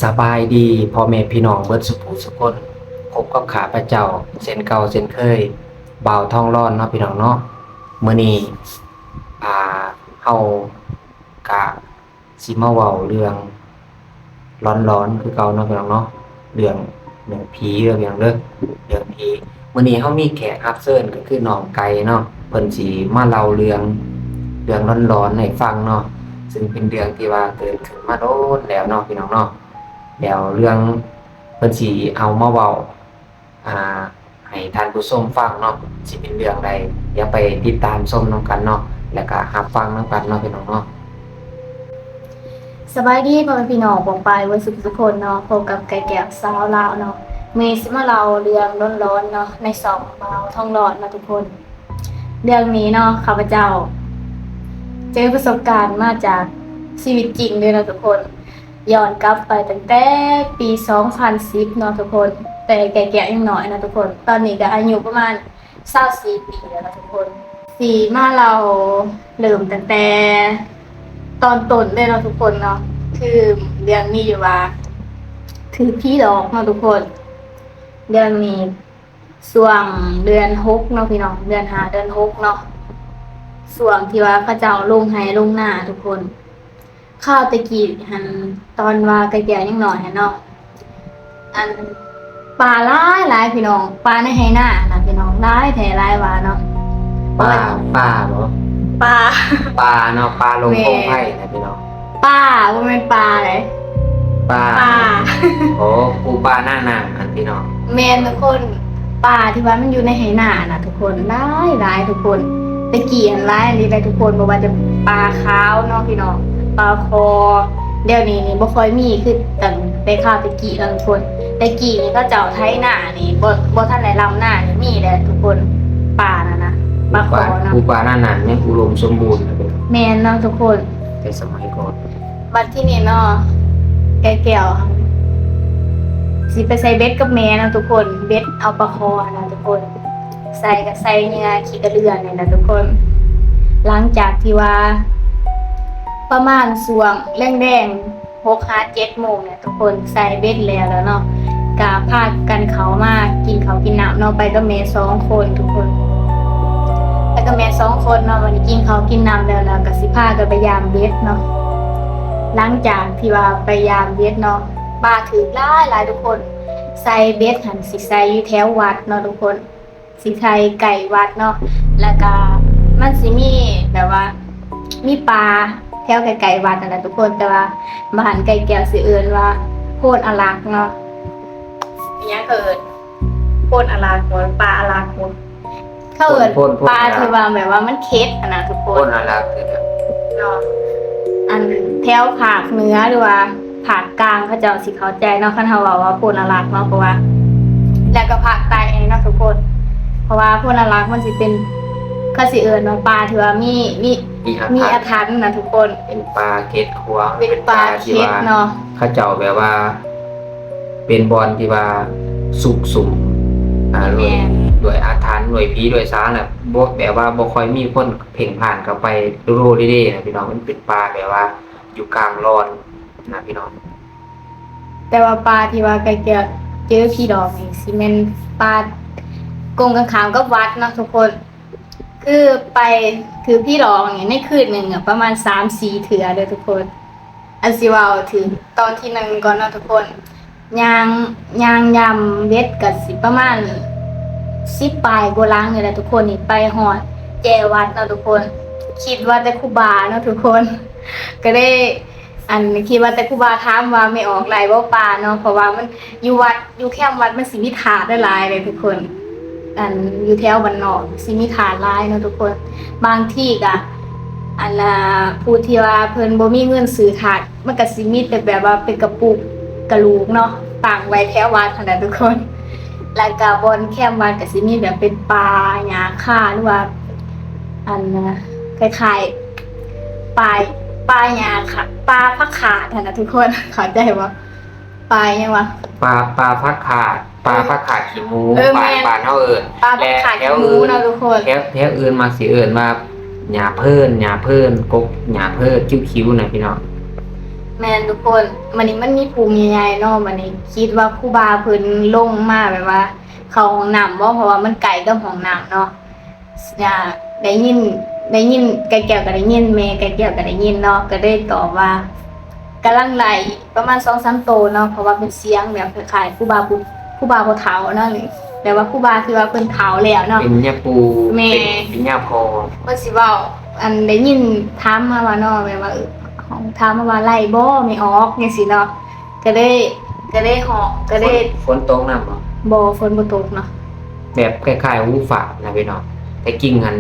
ສະບາຍດີພໍ່ແມ່ພີ່ນ້ອງເບິດສຸຜູ້ສຸຄົນ, ພົບກັບຂ້າພະເຈົ້າເຊັ່ນເກົ່າເຊັ່ນເຄີຍ ບ່າວທອງຫຼອນເນາະພີ່ນ້ອງເນາະ. ມື້ນີ້ ອ່າ ເຮົາກະຊິມາເວົ້າເລື່ອງຫຼອນໆຄືເກົ່າເນາະພີ່ນ້ອງເນາະ, ເລື່ອງ ເລື່ອງຜີເດີພີ່ນ້ອງເດີ ເລື່ອງຜີ. ມື້ນີ້ເຮົາມີແຂກຮັບເຊີນກໍຄືນ້ອງໄກ່ເນາະ, ເພິ່ນຊິມາເລົ່າເລື່ອງ ເລື່ອງຫຼອນໆໃຫ້ຟັງເນາະ, ຊຶ່ງເປັນເລື່ອງທີ່ວ່າເກີດຂຶ້ນມາດົນແລ້ວເນາະພີ່ນ້ອງເນາະ. ແລ້ວເລື່ອງເພິ່ນຊິເອົາມາເວົ້າ ອ່າ ໃຫ້ທ່ານຜູ້ຊົມຟັງເນາະ, ຊິເປັນເລື່ອງໃດ ດຽວໄປຕິດຕາມຊົມນຳກັນເນາະ ແລ້ວກະຮັບຟັງນຳກັນເນາະພີ່ນ້ອງເນາະ. ສະບາຍດີພໍ່ແມ່ພີ່ນ້ອງປ້ອງປາຍເບິດສຸທຸກຄົນເນາະ, ພົບກັບໄກ່ແກ້ວສາວລາວເນາະ. ມື້ນີ້ຊິມາເລົ່າເລື່ອງຫຼອນໆເນາະ ໃນຊ່ອງບ່າວທອງຫຼອນເນາະທຸກຄົນ. ເລື່ອງນີ້ເນາະ ຂ້າພະເຈົ້າເຈີປະສົບການມາຈາກຊີວິດຈິງເລີຍເນາະທຸກຄົນ. ຍ້ອນກັບໄປຕັ້ງແຕ່ປີສອງພັນສິບເນາະທຸກຄົນ, ແຕ່ໄກ່ແກ້ວຍັງນ້ອຍເນາະທຸກຄົນ, ຕອນນີ້ກໍອາຍຸປະມານຊາວສີ່ປີແລ້ວເນາະທຸກຄົນ. ຊິມາເລົ່າເລີ່ມຕັ້ງແຕ່ຕອນຕົ້ນເລີຍເນາະທຸກຄົນເນາະ, ຄືເລື່ອງມີຢູ່ວ່າຖືກຜີຫຼອກເນາະທຸກຄົນ. ເລື່ອງນີ້ ຊ່ວງເດືອນຫົກເນາະພີ່ນ້ອງ, ເດືອນຫ້າເດືອນຫົກເນາະ, ຊ່ວງທີ່ວ່າເຂົາເຈົ້າລົງໄຮ່ລົງນາທຸກຄົນ. ຄາວແຕ່ກີ້ຫັ້ນ ຕອນວ່າໄກ່ແກ້ວຍັງນ້ອຍຫັ້ນເນາະ, ອັນ ປາຫຼາຍໆພີ່ນ້ອງ, ປາໃນໄຮ່ນາຫັ້ນນະພີ່ນ້ອງ, ຫຼາຍແທ້ຫຼາຍວ່າເນາະ. ປາ ປາບໍ? ປາ ປາເນາະ, ປາລົງ ແມ່ນ ໂພງໄພນະພີ່ນ້ອງ. ປາ ບໍ່ແມ່ນປາເດ້ ປາ ປາ ໂອ້ ປູປາໜ້າໜາງຫັ້ນພີ່ນ້ອງ. ແມ່ນທຸກຄົນ, ປາທີ່ວ່າມັນຢູ່ໃນໄຮ່ນານະທຸກຄົນ ຫຼາຍໆທຸກຄົນ. ແຕ່ກີ້ຫັ້ນຫຼາຍອີ່ຫຼີເດ້ທຸກຄົນ, ບໍ່ວ່າຈະປາຂາວເນາະພີ່ນ້ອງ, ປາຄໍ່, ດຽວນີ້ນີ້ບໍ່ຄ່ອຍມີຄືຕັ້ງແຕ່ຄາວແຕ່ກີ້ເນາະທຸກຄົນ. ແຕ່ກີ້ນີ້ເຂົາເຈົ້າໄຖນານີ້ ບໍ່ ບໍ່ທັນໄດ້ລຳນານີ້ ມີແຫຼະທຸກຄົນ, ປານັ້ນນະ ປາຄໍ່ເນາະ. ປູປາໜ້າໜາງຍັງອຸດົມສົມບູນນະພີ່ນ້ອງ. ແມ່ນເນາະທຸກຄົນ, ແຕ່ສະໄໝກ່ອນ. ບັດທີນີ້ເນາະ ໄກ່ແກ້ວຊິໄປໃສ່ເບັດກັບແມ່ເນາະທຸກຄົນ, ເບັດເອົາປາຄໍ່ຫັ້ນນະທຸກຄົນ, ໃສ່ກໍໃສ່ເຫຍື່ອຂີ້ກະເລື່ອນນີ້ນະທຸກຄົນ. ຫຼັງຈາກທີ່ວ່າປະມານຊ່ວງແລງໆ ຫົກຫາເຈັດໂມງນີ້ທຸກຄົນ, ໃສ່ເບັດແລ້ວແລ້ວເນາະ ກະພາກັນເຂົ້າມາກິນເຂົ້າກິນນ້ຳເນາະ, ໄປກັບແມ່ສອງຄົນທຸກຄົນ, ໄປກັບແມ່ສອງຄົນເນາະ. ບັດນີ້ກິນເຂົ້າກິນນ້ຳແລ້ວ ແລ້ວກະຊິພາກັນໄປຢາມເບັດເນາະ. ຫຼັງຈາກທີ່ວ່າໄປຢາມເບັດເນາະ, ປາຖືກຫຼາຍໆທຸກຄົນ, ໃສ່ເບັດຫັ້ນຊິໃສ່ຢູ່ແຖວວັດເນາະທຸກຄົນ. ຊິໃສ່ໃກ້ວັດເນາະ, ແລ້ວກະມັນຊິມີແບບວ່າມີປ່າແຖວໃກ້ໆວັດຫັ້ນແຫຼະທຸກຄົນ, ແຕ່ວ່າບ້ານໄກ່ແກ້ວຊິເອີ້ນວ່າໂພນອາລັກເນາະ. ອີຫຍັງເຂົາເອີ້ນ ໂພນອາລັກບໍ ປ່າອາລັກບໍ? ເຂົາເອີ້ນ ໂພນ ໂພນ ໂພນອາລັກ ປ່າທີ່ວ່າແບບວ່າມັນເຂັດຫັ້ນນະທຸກຄົນ. ໂພນອາລັກຄືກັນເນາະ, ອັນແຖວພາກເໜືອ ຫຼືວ່າ ພາກກາງເຂົາເຈົ້າຊິເຂົ້າໃຈເນາະ ຄັນເຮົາເວົ້າວ່າໂພນອາລັກເນາະ, ເພາະວ່າ ແລ້ວກໍພາກໃຕ້ເນາະທຸກຄົນ, ເພາະວ່າໂພນອາລັກມັນຊິເປັນ ເຂົາຊິເອີ້ນວ່າປ່າທີ່ວ່າມີ ມີ ມີອາ ມີອາຖັນນະທຸກຄົນ, ເປັນປ່າເຂດຂວາງ ເປັນປ່າເຂດເນາະ, ເຂົາເຈົ້າແບບວ່າເປັນບ່ອນທີ່ວ່າຊຸກຊຸມ ອ່າ ດ້ວຍ ແມ່ນ ດ້ວຍອາຖັນ ດ້ວຍຜີ ດ້ວຍສາງ ແລະ ບໍ່ ແບບວ່າບໍ່ຄ່ອຍມີຄົນເພ່ງຜ່ານເຂົ້າໄປໂດເດນະພີ່ນ້ອງ, ມັນເປັນປ່າແບບວ່າຢູ່ກາງລອນ ນະພີ່ນ້ອງ. ແຕ່ວ່າປ່າທີ່ວ່າໄກ່ແກ້ວເຈີຜີຫຼອກນີ້ ຊິແມ່ນປ່າກົງກັນຂ້າມກັບວັດເນາະທຸກຄົນ, ຄືໄປຖືກຜີຫຼອກນີ້ ໃນຄືນໜຶ່ງອະ ປະມານສາມສີ່ເທື່ອເດີທຸກຄົນ. ອັນຊິເວົ້າເຖິງຕອນທີໜຶ່ງກ່ອນເນາະທຸກຄົນ, ຍ່າງ ຍ່າງຢາມເບັດກະຊິປະມານສິບປາຍກວ່າຫຼັງນີ້ແຫຼະທຸກຄົນ, ນີ້ໄປຮອດແຈວັດເນາະທຸກຄົນ, ຄິດວ່າແຕ່ຄູບາເນາະທຸກຄົນ, ກະເລີຍ ອັນ ຄິດວ່າແຕ່ຄູບາຖາມວ່າແມ່ອອກໄດ້ບໍ່ປ່າເນາະ, ເພາະວ່າມັນຢູ່ວັດ ຢູ່ແຄມວັດມັນຊິມີທາດຫຼາຍໆເດ້ທຸກຄົນ, ອັນ ຢູ່ແຖວບ້ານນອກຊິມີທາດຫຼາຍເນາະທຸກຄົນ. ບາງທີກະ ອັນ ອາ ຜູ້ທີ່ວ່າເພິ່ນບໍ່ມີເງິນຊື້ທາດ ມັນກະຊິມີແຕ່ແບບວ່າເປັນກະປຸກກະລູກເນາະ ຕັ້ງໄວ້ແຖວວັດຫັ້ນນະທຸກຄົນ, ແລ້ວກະບ່ອນແຄມວັດກະຊິມີແບບເປັນປ່າຫຍ້າຄາ ຫຼືວ່າ ອັນ ຄ້າຍໆ ປ່າ ປ່າຫຍ້າຄາ ປ່າຜັກຂາດຫັ້ນນະທຸກຄົນ, ເຂົ້າໃຈບໍ່? ປ່າຫຍັງວະ? ປ່າ ປ່າຜັກຂາດ ປ່າ ເອີ ຜັກຂາດຂີ້ໝູ ເອີ ບ້ານ ແມ່ນ ບ້ານເຮົາເອີ້ນ ປ່າຜັກຂາດ ແລະ ແຖວອື່ນ ເນາະທຸກຄົນ, ແຖວ ແຖວອື່ນມັກຊິເອີ້ນວ່າຫຍ້າເພີນ ຫຍ້າເພີນ ກົກຫຍ້າເພີນ ຄິ້ວໆນະພີ່ນ້ອງ. ແມ່ນທຸກຄົນ. ບັດນີ້ມັນມີພູມໃຫຍ່ໆເນາະ, ບັດນີ້ຄິດວ່າຄູບາເພິ່ນລົງມາແບບວ່າເຂົ້າຫ້ອງນ້ຳບໍ ເພາະວ່າມັນໃກ້ກັບຫ້ອງນ້ຳເນາະ. ອາ ໄດ້ຍິນ ໄດ້ຍິນ ໄກ່ແກ້ວກໍໄດ້ຍິນ ແມ່ໄກ່ແກ້ວກໍໄດ້ຍິນເນາະ, ກໍເລີຍຕອບວ່າ ກຳລັງໄລ່ປະມານສອງສາມໂຕເນາະ, ເພາະວ່າເປັນສຽງແບບຄ້າຍໆຄູບາຜູ້ ຄູບາຜູ້ເຖົ້າເນາະ, ແບບວ່າຄູບາທີ່ວ່າເພິ່ນເຖົ້າແລ້ວເນາະ, ເປັນຍາປູ່ ແມ່ ເປັນ ເປັນຍາພໍ່ ເພິ່ນຊິເວົ້າ ອັນ ໄດ້ຍິນຖາມມາວ່າເນາະ ແບບວ່າ ເອີ ຖາມມາວ່າ ໄລ່ບໍ່ແມ່ອອກ ຈັ່ງຊີ້ເນາະ. ກໍເລີຍ ກໍເລີຍຮ້ອງ ກໍເລີຍ ຝົນ ຝົນຕົກນຳບໍ່? ບໍ່ ຝົນບໍ່ຕົກເນາະ. ແບບຄ້າຍໆຫູຝາດນະພີ່ນ້ອງ. ແຕ່ກິ້ງຫັ້ນ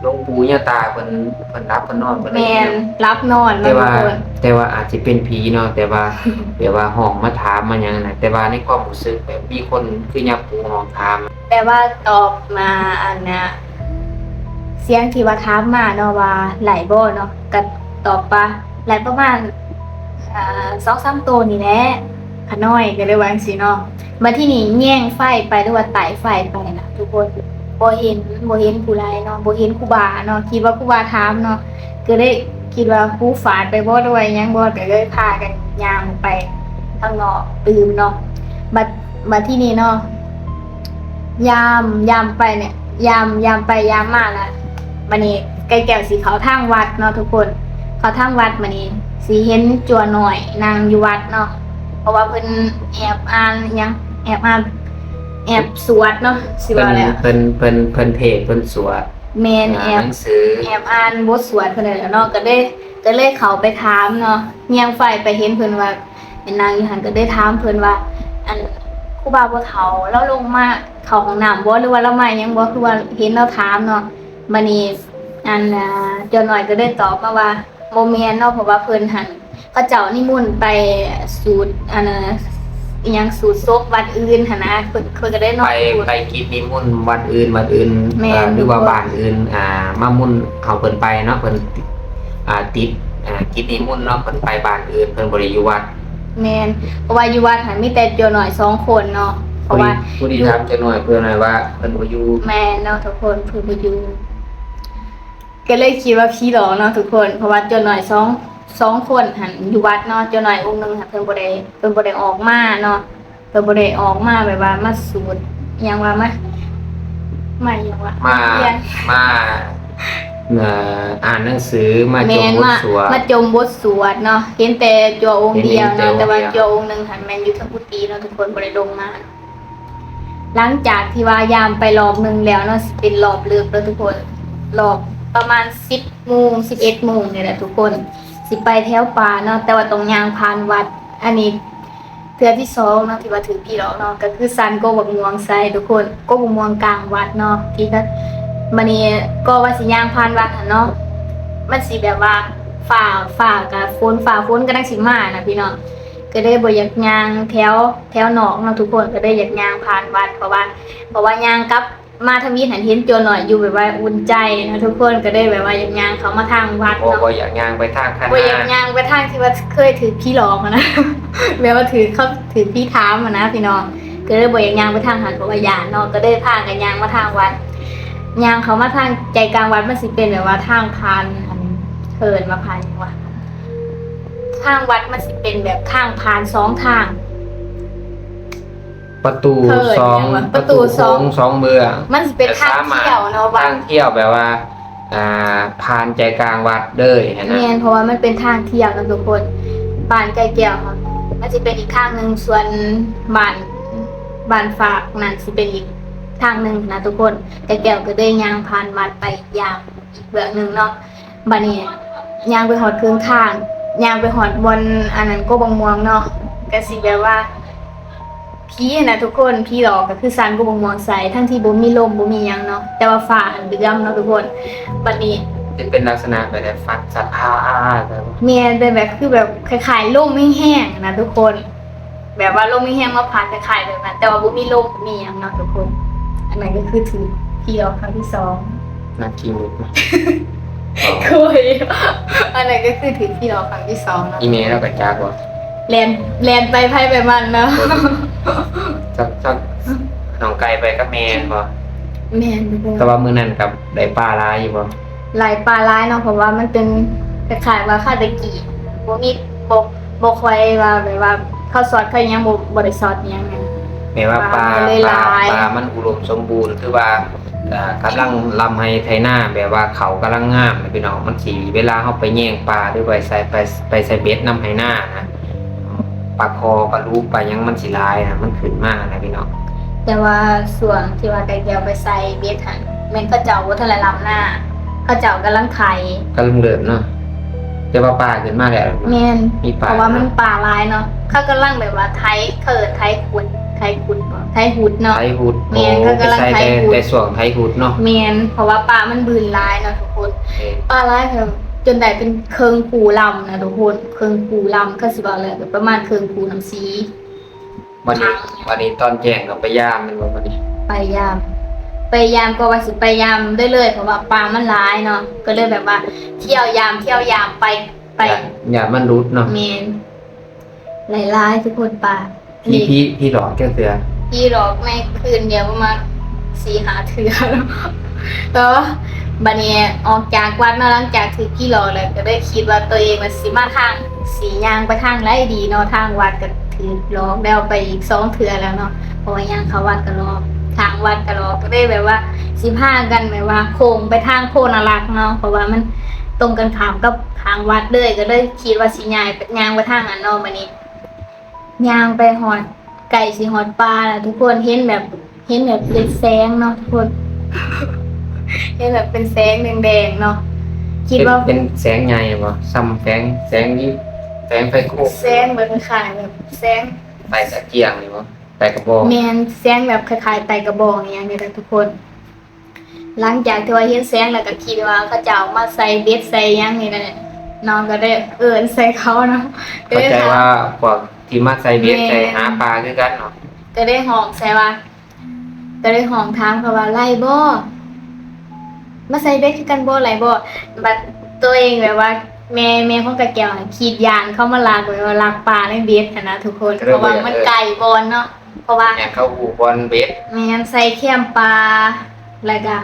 ຫຼວງປູ່ຍ່າຕາເພິ່ນ ເພິ່ນຫຼັບເພິ່ນນອນ ເພິ່ນໄດ້ຍິນ. ແມ່ນ ຫຼັບນອນເນາະ ແຕ່ວ່າ ທຸກຄົນ ແຕ່ວ່າອາດຊິເປັນຜີເນາະ, ແຕ່ວ່າ ແບບວ່າຮ້ອງມາຖາມມາຫຍັງນະ, ແຕ່ວ່າໃນຄວາມຮູ້ສຶກແບບມີຄົນຄືຍາປູຮ້ອງຖາມ ແບບວ່າຕອບມາ ອັນນະ ສຽງທີ່ວ່າຖາມມາເນາະວ່າໄລ່ບໍ່ເນາະ, ກໍຕອບວ່າໄລ່ປະມານ ອ່າ ສອງສາມໂຕນີ້ແຫຼະ ຂະນ້ອຍ ກໍເລີຍວ່າຈັ່ງຊີ້ເນາະ. ບັດທີນີ້ແຍງໄຟໄປ ຫຼືວ່າໄຕ່ໄຟໄປນະທຸກຄົນ ບໍ່ເຫັນ ບໍ່ເຫັນຜູ້ໃດເນາະ, ບໍ່ເຫັນຄູບາເນາະ, ຄິດວ່າຄູບາຖາມເນາະ, ກໍເລີຍຄິດວ່າຫູຝາດໄປບໍ່ ຫຼືວ່າຫຍັງບໍ່, ກໍເລີຍພາກັນຍ່າງອອກໄປທາງນອກຕື່ມເນາະ. ບັດ ບັດທີນີ້ເນາະ ຍາມ ຍາມໄປນີ້ ຍາມ ຍາມໄປຍາມມາລະ ບັດນີ້ໄກ່ແກ້ວຊິເຂົ້າທາງວັດເນາະທຸກຄົນ, ເຂົ້າທາງວັດ ບັດນີ້ຊິເຫັນຈົວນ້ອຍນັ່ງຢູ່ວັດເນາະ, ເພາະວ່າເພິ່ນແອບອ່ານຫຍັງ ແອບອ່ານ ແອບສວດເນາະ ຊິວ່າແລ້ວ ເພິ່ນ ເພິ່ນ ເພິ່ນເພດ ເພິ່ນສວດ. ແມ່ນ ອ່າ ແອບ ໜັງສື ແອບອ່ານບົດສວດເພິ່ນນັ້ນແຫຼະເນາະ, ກໍເລີຍ ກໍເລີຍເຂົ້າໄປຖາມເນາະ, ແຍງໄຟໄປເຫັນເພິ່ນວ່າ ເຫັນນັ່ງຢູ່ຫັ້ນ ກໍໄດ້ຖາມເພິ່ນວ່າ ອັນ ຄູບາຜູ້ເຖົ້າລາວລົງມາເຂົ້າຫ້ອງນ້ຳບໍ່ ຫຼືວ່າລາວມາຫຍັງບໍ່ ຄືວ່າເຫັນລາວຖາມເນາະ. ບັດນີ້ ອັນ ອ່າ ເຈົ້ານ້ອຍກໍໄດ້ຕອບມາວ່າ ບໍ່ແມ່ນເນາະ ເພາະວ່າເພິ່ນຫັ້ນ ເຂົາເຈົ້ານິມົນໄປສູດ ອັນ ອີ່ຫຍັງ ສູດສົບວັດອື່ນຫັ້ນນະ, ເພິ່ນ ເພິ່ນກໍໄດ້ນອນ ໄປ ໄປກິດນິມົນວັດອື່ນ ວັດອື່ນ ແມ່ນ ເອີ ຫຼືວ່າ ທຸກຄົນ ບ້ານອື່ນ ອ່າ ມາມົນເອົາເພິ່ນໄປເນາະ, ເພິ່ນ ອ່າ ຕິດ ອ່າ ກິດນິມົນເນາະ, ເພິ່ນໄປບ້ານອື່ນ ເພິ່ນບໍ່ໄດ້ຢູ່ວັດ. ແມ່ນ ເພາະວ່າຢູ່ວັດຫັ້ນມີແຕ່ເຈົ້ານ້ອຍສອງຄົນເນາະ, ເພາະວ່າ ຜູ້ທີ່ ຜູ້ທີ່ຖາມເຈົ້ານ້ອຍ ເພິ່ນວ່າເພິ່ນບໍ່ຢູ່. ແມ່ນເນາະທຸກຄົນ ເພິ່ນບໍ່ຢູ່ ກໍເລີຍຄິດວ່າຜີຫຼອກເນາະທຸກຄົນ, ເພາະວ່າເຈົ້ານ້ອຍສອງ ສອງຄົນຫັ້ນຢູ່ວັດເນາະ, ເຈົ້ານ້ອຍອົງໜຶ່ງຫັ້ນເພິ່ນບໍ່ໄດ້ ເພິ່ນບໍ່ໄດ້ອອກມາເນາະ. ກໍບໍ່ໄດ້ອອກມາແບບວ່າມາສູດຫຍັງວ່າ ມາ ມາຫຍັງວ່າ ມາ ຮຽນ ມາ ເອີ ອ່ານໜັງສື ມາ ແມ່ນ ຈົ່ມບົດ ມາ ສວດ ມາຈົ່ມບົດສວດເນາະ, ເຫັນແຕ່ຈົວອົງດຽວເນາະ, ເຫັນແຕ່ອົງດຽວ ແຕ່ວ່າຈົວອົງໜຶ່ງຫັ້ນແມ່ນຢູ່ເທິງກຸຕິເນາະ ທຸກຄົນບໍ່ໄດ້ລົງມາ. ຫຼັງຈາກທີ່ວ່າຢາມໄປຮອບໜຶ່ງແລ້ວເນາະ, ຊິເປັນຮອບເລິກເດີທຸກຄົນ, ຮອບປະມານສິບໂມງ ສິບເອັດໂມງນີ້ແຫຼະທຸກຄົນ, ຊິໄປແຖວປ່າເນາະ, ແຕ່ວ່າຕ້ອງຍ່າງຜ່ານວັດ. ອັນນີ້ ເທື່ອທີສອງເນາະ ທີ່ວ່າຖືກຜີຫຼອກເນາະ, ກໍຄືສັນກົກບັກມ່ວງໃສ່ທຸກຄົນ, ກົກບັກມ່ວງກາງວັດເນາະ ທີ່ ບັດນີ້ກໍວ່າຊິຍ່າງຜ່ານວັດຫັ້ນເນາະ, ມັນຊິແບບວ່າຟ້າ ຟ້າກໍຝົນ ຟ້າຝົນກຳລັງຊິມານະພີ່ນ້ອງ, ກໍເລີຍບໍ່ຢາກຍ່າງແຖວ ແຖວນອກເນາະທຸກຄົນ, ກໍເລີຍຢາກຍ່າງຜ່ານວັດ ເພາະວ່າ ເພາະວ່າຍ່າງກັບ ມາທຳອິດຫັ້ນເຫັນຈົວນ້ອຍຢູ່ ແບບວ່າອຸ່ນໃຈນະທຸກຄົນ, ກໍເລີຍແບບວ່າຢາກຍ່າງເຂົ້າມາທາງວັດເນາະ, ບໍ່ຢາກຍ່າງໄປທາງຄະນາ ບໍ່ຢາກຍ່າງໄປທາງທີ່ວ່າເຄີຍຖືກຜີຫຼອກຫັ້ນນະ, ແບບວ່າຖືກເຂົາ ຖືກຜີຖາມຫັ້ນນະພີ່ນ້ອງ, ກໍເລີຍບໍ່ຢາກຍ່າງໄປທາງຫັ້ນ ເພາະວ່າຢ້ານເນາະ, ກໍເລີຍພາກັນຍ່າງມາທາງວັດ. ຍ່າງເຂົ້າມາທາງໃຈກາງວັດ ມັນຊິເປັນແບບວ່າທາງຜ່ານ ອັນ ເອີ້ນວ່າຜ່ານຫຍັງວະ, ທາງວັດມັນຊິເປັນແບບທາງຜ່ານສອງທາງ. ປະຕູ ເອີ້ນຫຍັງວະ ສອງ ປະຕູ ປະຕູໂຂງສອງເບື້ອງ, ມັນຊິເປັນທາງທ່ຽວເນາະ ທາງທ່ຽວແບບວ່າ ອ່າ ຜ່ານໃຈກາງວັດເລີຍຫັ້ນນະ. ແມ່ນ ເພາະວ່າມັນເປັນທາງທ່ຽວເນາະທຸກຄົນ, ບ້ານໄກ່ແກ້ວ ມັນຊິເປັນອີກທາງໜຶ່ງ, ສ່ວນບ້ານ ບ້ານຟາກນັ້ນຊິເປັນອີກທາງໜຶ່ງນະທຸກຄົນ. ໄກ່ແກ້ວກໍເລີຍຍ່າງຜ່ານວັດໄປຢ່າງອີກເບື້ອງໜຶ່ງເນາະ. ບາດນີ້ຍ່າງໄປຮອດເຄິ່ງທາງ ຍ່າງໄປຮອດບ່ອນອັນນັ້ນ ກົກບັກມ່ວງເນາະ, ກະຊິແບບວ່າຜີຫັ້ນນະທຸກຄົນ, ຜີຫຼອກ ກະຄືສັນກົກບັກມ່ວງໃສ່ ທັງທີ່ບໍ່ມີລົມບໍ່ມີຫຍັງເນາະ, ແຕ່ວ່າຟ້າຫັ້ນເຫຼື້ອມເນາະທຸກຄົນ. ບາດນີ້ ຊິເປັນລັກສະນະແບບໃດ ຟ້າສະພາ ແມ່ນ ເປັນແບບ ຄືແບບຄ້າຍໆລົມແຮງໆນະທຸກຄົນ. ແບບວ່າລົມແຮງໆມາພັດຄ້າຍໆແບບນັ້ນ, ແຕ່ວ່າບໍ່ມີລົມບໍ່ມີຫຍັງເນາະທຸກຄົນ. ອັນນັ້ນກໍຄືຖືກຜີຫຼອກຄັ້ງທີສອງ. ນັກກິນເດັກເນາະ. ໂອ້ຍ ອັນນັ້ນກໍຄືຖືກຜີຫຼອກຄັ້ງທີສອງເນາະ. ອີແມ່ລາວກໍຈັກວ່າ ແລ່ນ ແລ່ນໄປໃຜໄປມັນເນາະ. ຈັກ ຈັກ ນ້ອງໄກ່ໄປກັບແມ່ແມ່ນບໍ່? ແມ່ນທຸກຄົນ. ແຕ່ວ່າມື້ນັ້ນກໍໄດ້ປາຫຼາຍຢູ່ບໍ່? ໄດ້ປາຫຼາຍເນາະ, ເພາະວ່າມັນເປັນຄ້າຍໆວ່າຄາຕະກີ ບໍ່ມີ ບໍ່ ບໍ່ຄ່ອຍວ່າ ແບບວ່າເຂົາຊອດ ເຂົາຫຍັງ ບໍ່ ບໍ່ໄດ້ຊອດຫຍັງ. ແມ່ນວ່າປ່າ ປ່າມັນເລີຍຫຼາຍ ປ່າ ປ່າມັນອຸດົມສົມບູນ ຄືວ່າ ເອີ ກຳລັງລຳໄຮ່ໄຖນາ ແບບວ່າເຂົ້າກຳລັງງາມນະພີ່ນ້ອງ. ມັນຊິ ເວລາເຮົາໄປແຍງປາ ຫຼືໄປໃສ່ ໄປ ໄປໃສ່ເບັດນຳໄຮ່ນານະ ປາຄໍ່ ປາລູກ ປາຫຍັງມັນຊິຫຼາຍນະ ມັນຂຶ້ນມານະພີ່ນ້ອງ. ແຕ່ວ່າຊ່ວງທີ່ວ່າໄກ່ແກ້ວໄປໃສ່ເບັດຫັ້ນ ແມ່ນເຂົາເຈົ້າບໍ່ທັນໄດ້ລຳນາ ເຂົາເຈົ້າກຳລັງໄຖ ກຳລັງເລີ່ມເນາະ. ແຕ່ວ່າປາຂຶ້ນມາແລ້ວ ແມ່ນ ມີປາ ເພາະວ່າມັນປາຫຼາຍເນາະ. ເຂົາກຳລັງແບບວ່າໄຖ ເຂົາເອີ້ນໄຖຂຸດ ໄຖຂຸດບໍ່ ໄຖຫຸດເນາະ ໄຖຫຸດ. ແມ່ນ ເຂົາກຳລັງໄຖຫຸດ ແຕ່ຊ່ວງໄຖຫຸດເນາະ. ແມ່ນ ເພາະວ່າປາມັນບືນຫຼາຍເນາະທຸກຄົນ. ປາຫຼາຍ ເອີ ຈົນໄດ້ເປັນເຄິ່ງພູລຳນະທຸກຄົນ ເຄິ່ງພູລຳ ຄັນຊິເວົ້າແລ້ວກໍປະມານເຄິ່ງພູນ້ຳຊີ. ບັດນີ້ ບັດນີ້ຕອນແຈ້ງກໍໄປຢາມແມ່ນບໍ່ບັດນີ້? ໄປຢາມ ໄປຢາມ ກໍວ່າຊິໄປຢາມເລື້ອຍໆ ເພາະວ່າປາມັນຫຼາຍເນາະ ກໍເລີຍແບບວ່າທ່ຽວຢາມ ທ່ຽວຢາມໄປ ໄປ ຢ້ານ ຢ້ານມັນຫຼຸດເນາະ. ແມ່ນ ຫຼາຍໆ ທຸກຄົນ ປາ ຜີ ຜີ ຜີຫຼອກຈັກເທື່ອ? ຜີຫຼອກໃນຄືນດຽວປະມານສີ່ຫ້າເທື່ອ. ແຕ່ວ່າບັດນີ້ອອກຈາກວັດມາ ຫຼັງຈາກຖືກຜີຫຼອກແລ້ວ ກໍໄດ້ຄິດວ່າຕົວເອງວ່າຊິມາທາງ ຊິຍ່າງໄປທາງໃດດີເນາະ. ທາງວັດກໍຖືກຫຼອກແລ້ວໄປອີກສອງເທື່ອແລ້ວເນາະ ເພາະວ່າຍ່າງເຂົ້າວັດກໍຫຼອກ ທາງວັດກໍຫຼອກ ກໍເລີຍແບບວ່າຊິພາກັນແບບວ່າໂຄ້ງໄປທາງໂພນາລັກເນາະ ເພາະວ່າມັນຕົງກັນຂ້າມກັບທາງວັດເລີຍ. ກໍເລີຍຄິດວ່າຊິຍ້າຍ ຍ່າງໄປທາງນັ້ນເນາະ. ບັດນີ້ຍ່າງໄປຮອດ ໃກ້ຊິຮອດປ່າແລ້ວທຸກຄົນ ເຫັນແບບ ເຫັນແບບເປັນແສງເນາະທຸກຄົນ ເຫັນແບບເປັນແສງແດງໆເນາະ. ຄິດວ່າ ເປັນ ເປັນແສງໃຫຍ່ບໍ່? ສ່ຳແສງ ແສງນີ້ ແສງໄຟໂຄມ ແສງແບບຄ້າຍໆແບບແສງ ໄຟຕະກຽງນີ້ບໍ່? ໄຟກະບອງ. ແມ່ນ ແສງແບບຄ້າຍໆໄຟກະບອງອີ່ຫຍັງນີ້ແຫຼະທຸກຄົນ. ຫຼັງຈາກທີ່ວ່າເຫັນແສງແລ້ວກໍຄິດວ່າເຂົາເຈົ້າມາໃສ່ເບັດໃສ່ຫຍັງນີ້ແຫຼະເນາະ ກໍໄດ້ເອີ້ນໃສ່ເຂົາເນາະ. ເຂົ້າໃຈວ່າພວກທີ່ມາໃສ່ເບັດໃສ່ຫາປາຄືກັນເນາະ ກໍໄດ້ຮ້ອງໃສ່ວ່າ ກໍໄດ້ຮ້ອງຖາມເຂົາວ່າ ໄດ້ບໍ່? ມາໃສ່ເບັດຄືກັນບໍ່? ໄດ້ບໍ່? ບັດຕົວເອງແບບວ່າ ແມ່ ແມ່ຂອງກະແກ້ວຫັ້ນຄິດຢ້ານເຂົາມາລັກ ແບບວ່າລັກປາໃນເບັດຫັ້ນນະທຸກຄົນ ເພາະວ່າມັນໃກ້ບ່ອນເນາະ ເພາະວ່າ ແມ່ນເຂົາຮູ້ບ່ອນເບັດ ແມ່ນ ໃສ່ແຄມປ່າ ແລ້ວກະ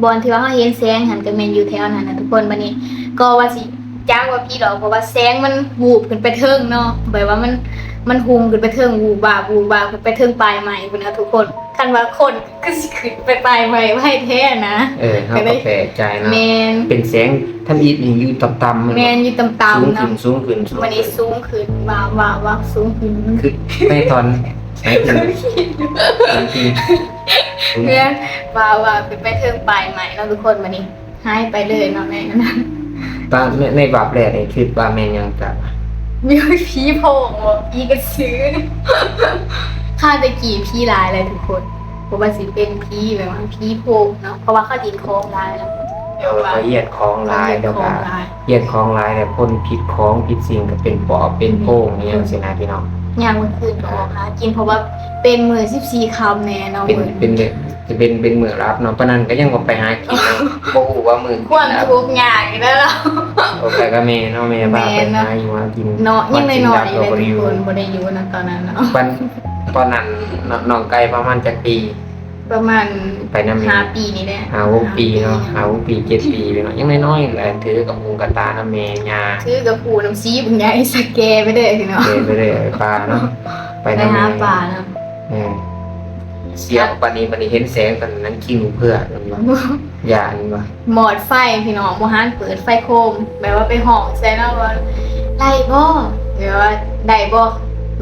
ບ່ອນທີ່ວ່າເຮົາເຫັນແສງຫັ້ນ ກະແມ່ນຢູ່ແຖວນັ້ນນະທຸກຄົນ. ບັດນີ້ກໍວ່າຊິຈັກວ່າຜີຫຼອກ ເພາະວ່າແສງມັນວູບຂຶ້ນໄປເທິງເນາະ ແບບວ່າມັນ ມັນຫຸ່ມຂຶ້ນໄປເທິງ ວູບວາບ ວູບວາບຂຶ້ນໄປເທິງປາຍໄມ້ພຸ້ນນະທຸກຄົນ. ຄັນວ່າຄົນຄືຊິຂຶ້ນໄປປາຍໄມ້ໄວແທ້ນະ. ເອີ ເຮົາກໍແປກໃຈເນາະ. ແມ່ນ ເປັນແສງທຳອິດນີ້ຢູ່ຕ່ຳໆ ແມ່ນ ຢູ່ຕ່ຳໆເນາະ ສູງຂຶ້ນ ສູງຂຶ້ນ ສູງຂຶ້ນ ບັດນີ້ສູງຂຶ້ນ ວາບ ວາບ ວາບ ສູງຂຶ້ນ ຄືໃນຕອນ ໃນຕອນ ແມ່ນ ວາບ ວາບ ຂຶ້ນໄປເທິງປາຍໄມ້ເນາະທຸກຄົນ. ບັດນີ້ ຫາຍໄປເລີຍເນາະ ໃນນັ້ນ ຕອນ ໃນ ໃນວັບແລກນີ້ຄິດວ່າແມ່ນຫຍັງ? ກະມີຜີໂພງບໍ? ຜີກະສື. ຄາດແຕ່ກີ້ຜີຫຼາຍແຫຼະທຸກຄົນ ບໍ່ວ່າຊິເປັນຜີແບບວ່າຜີໂພງເນາະ ເພາະວ່າເຂົາຫຼິ້ນຂອງຫຼາຍເນາະ. ເອີ ເຂົາຮຽນຂອງຫຼາຍ ເຂົາຮຽນຂອງຫຼາຍ ແລ້ວກະຮຽນຂອງຫຼາຍ ແລ້ວຄົນຜິດຂອງຜິດສິ່ງກະເປັນປອບເປັນໂພງ ອືມ ອີ່ຫຍັງຊີ້ນະພີ່ນ້ອງ. ຍາມກາງຄືນກໍອອກຫາກິນ ເພາະວ່າເປັນມື້ສິບສີ່ຄ່ຳແດ່ເນາະ ເປັນ ມື້ ເປັນ ຈະເປັນ ເປັນມື້ຫຼັບເນາະ ປານນັ້ນກໍຍັງອອກໄປຫາກິນເນາະ ບໍ່ຮູ້ວ່າມື້ ຄວາມທຸກຍາກນີ້ແຫຼະເນາະ. ໂອເຄ ກໍແມ່ເນາະ ແມ່ພາໄປຫາຢູ່ຫາກິນເນາະ ຍັງນ້ອຍໆ ແລ້ວທຸກຄົນ ບໍ່ໄດ້ຢູ່ນຳຕອນນັ້ນເນາະ. ຕອນ ຕອນນັ້ນ ນ້ອງໄກ່ປະມານຈັກປີ? ປະມານ ໄປນຳແມ່ ຫ້າປີນີ້ແຫຼະ ຫ້າຫົກປີເນາະ ຫ້າຫົກປີ ເຈັດປີເນາະ ຍັງນ້ອຍໆແຫຼະ ຖືກະຫຸງກະຕ່ານຳແມ່ຍ່າ ຖືກະປູນຳຊີບັກໃຫຍ່ ສະແກໄປເດີພີ່ນ້ອງ ແກໄປເດີ ໄປປ່າເນາະ ໄປນຳແມ່ ໄປຫາປ່າເນາະ. ເອີ ສຽງ ບັດນີ້ ບັດນີ້ເຫັນແສງຕອນນັ້ນ ຂີ້ຫູເຜືອກ ຢ້ານບໍ່? ມອດໄຟພີ່ນ້ອງ ບໍ່ຫັນເປີດໄຟໂຄມ ແບບວ່າໄປຮ້ອງໃສ່ເນາະວ່າ ໄດ້ບໍ່? ແບບວ່າໄດ້ບໍ່?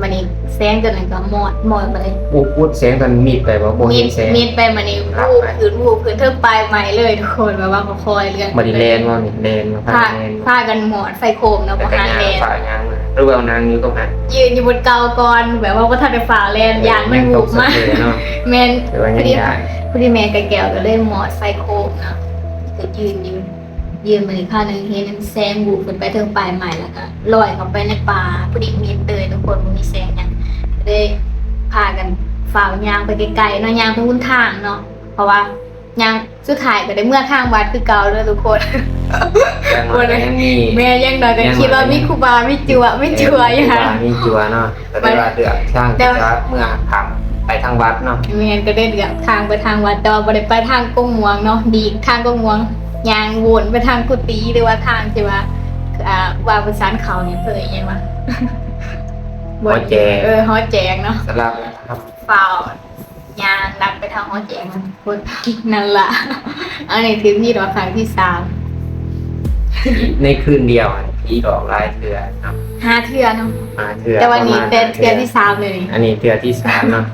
ບັດນີ້ແສງຕົວນັ້ນກໍມອດ ມອດໄປເລີຍ. ອຸດ ອຸດ ແສງຕົວນັ້ນມິດໄປບໍ່? ບໍ່ເຫັນແສງ ມິດໄປ ບັດນີ້ວູບຂຶ້ນ ວູບຂຶ້ນເທິງປາຍໄມ້ເລີຍທຸກຄົນ ແບບວ່າຄ່ອຍໆເລື່ອນ ບັດນີ້ແລ່ນບໍ່ນີ້? ແລ່ນບໍ່? ພາ ພາກັນມອດໄຟໂຄມເນາະ ບໍ່ທັນແລ່ນ ຟ້າວຍ່າງ ຫຼືວ່ານາງຢູ່ຕົງນັ້ນ ຢືນຢູ່ບ່ອນເກົ່າກ່ອນ ແບບວ່າບໍ່ທັນໄດ້ຟ້າວແລ່ນ ຢ້ານມັນວູບມາ ແມ່ນ ຄືວ່າຍັງຢ້ານ ພໍດີແມ່ກະແກ້ວກໍເລີຍມອດໄຟໂຄມເນາະ ກໍຢືນຢູ່ ຢືນມາອີກຄາວໜຶ່ງ ເຫັນແສງວູບຂຶ້ນໄປເທິງປາຍໄມ້ ແລ້ວກໍລອຍເຂົ້າໄປໃນປ່າ ພໍດີມິດເລີຍທຸກຄົນ ບໍ່ມີແສງຫຍັງ ກໍເລີຍພາກັນຟ້າວຍ່າງໄປໄກໆເນາະ ຍ່າງໄປຫົນທາງເນາະ ເພາະວ່າຍ່າງ ສຸດທ້າຍກໍໄດ້ເມືອທາງວັດຄືເກົ່າເດີທຸກຄົນ. ຢ່າງໜ້ອຍກໍຍັງມີ ແມ່ນ ຢ່າງໜ້ອຍກໍຄິດວ່າມີຄູບາມີຈົວ ມີຈົວຢູ່ຫັ້ນ ມີຄູບາມີຈົວເນາະ ກໍໄດ້ວ່າເລືອກທາງທີ່ຈະເມືອຂ້າມໄປທາງວັດເນາະ. ແມ່ນ ກໍໄດ້ເລືອກທາງໄປທາງວັດ ແຕ່ວ່າບໍ່ໄດ້ໄປທາງກົງມ່ວງເນາະ ດີກທາງກົງມ່ວງ ຍ່າງວົນໄປທາງກຸຕິ ຫຼືວ່າທາງທີ່ວ່າ ອ່າ ວ່າປະສານເຂົ້ານີ້ ເພິ່ນເອີ້ນຫຍັງວະ? ຫໍແຈງ ເອີ ຫໍແຈງເນາະ ສຳລັບ ຟ້າວຍ່າງລັດໄປທາງຫໍແຈງພຸ້ນ ນັ້ນລະ ອັນນີ້ຖືກຜີຫຼອກຄັ້ງທີສາມ ໃນຄືນດຽວຫັ້ນຜີຫຼອກຫຼາຍເທື່ອເນາະ ຫ້າເທື່ອເນາະ ຫ້າເທື່ອ ແຕ່ວ່ານີ້ແຕ່ເທື່ອທີສາມເລີຍນີ້ ອັນນີ້ເທື່ອທີສາມເນາະ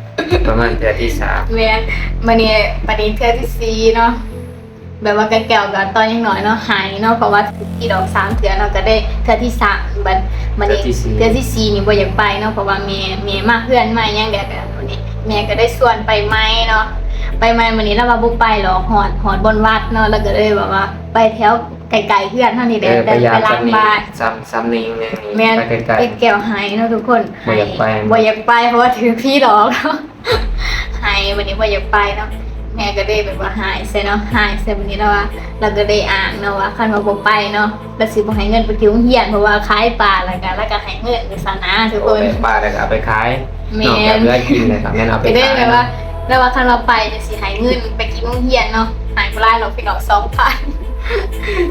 ປະມານເທື່ອທີສາມ ແມ່ນ ບາດນີ້ ບາດນີ້ເທື່ອທີສີ່ເນາະ ແບບວ່າກະແກ້ວກະຕອນຍັງນ້ອຍເນາະ ໄຫ້ເນາະ ເພາະວ່າຜີຫຼອກສາມເທື່ອເນາະ ກະໄດ້ເທື່ອທີສາມ ບາດ ບາດນີ້ເທື່ອທີສີ່ນີ້ບໍ່ຢາກໄປເນາະ ເພາະວ່າແມ່ ແມ່ມາເຮືອນມາຫຍັງແລ້ວກະ ບາດນີ້ແມ່ກະໄດ້ຊວນໄປໃໝ່ເນາະ ໄປໃໝ່ ບາດນີ້ລາວວ່າບໍ່ໄປຫຼອກ ຮອດ ຮອດບ່ອນວັດເນາະ ລາວກະເລີຍແບບວ່າໄປແຖວໃກ້ໆເຮືອນເຮົານີ້ແຫຼະ ເອີ ໄປຢາມ ໄປຫຼັງບ້ານ ສ່ຳ ສ່ຳໜຶ່ງ ແມ່ນ ໄປໃກ້ໆ ແກ້ວໄຫ້ເນາະທຸກຄົນ ບໍ່ຢາກໄປ ບໍ່ຢາກໄປ ເພາະວ່າຖືກຜີຫຼອກ ໄຫ້ ບາດນີ້ບໍ່ຢາກໄປເນາະ ແມ່ກະເລີຍແບບວ່າໄຫ້ໃສ່ເນາະ ໄຫ້ໃສ່ ບາດນີ້ລາວວ່າ ລາວກະເລີຍອ້າງເນາະວ່າ ຄັນວ່າບໍ່ໄປເນາະ ລາວຊິບໍ່ໃຫ້ເງິນໄປກິນໂຮງຮຽນ ເພາະວ່າຂາຍປາ ແລ້ວກະ ລາວກະໃຫ້ເງິນຈັ່ງຊັ້ນນະທຸກຄົນ ໄດ້ປາແລ້ວກະເອົາໄປຂາຍ ແມ່ນ ນອກຈາກເຫຼືອກິນແລ້ວກະແມ່ນເອົາໄປຂາຍ ກະເລີຍແບບວ່າ ລາວວ່າຄັນວ່າໄປຊິໃຫ້ເງິນໄປກິນໂຮງຮຽນເນາະ ໃຫ້ບໍ່ຫຼາຍດອກພີ່ນ້ອງ ສອງພັນ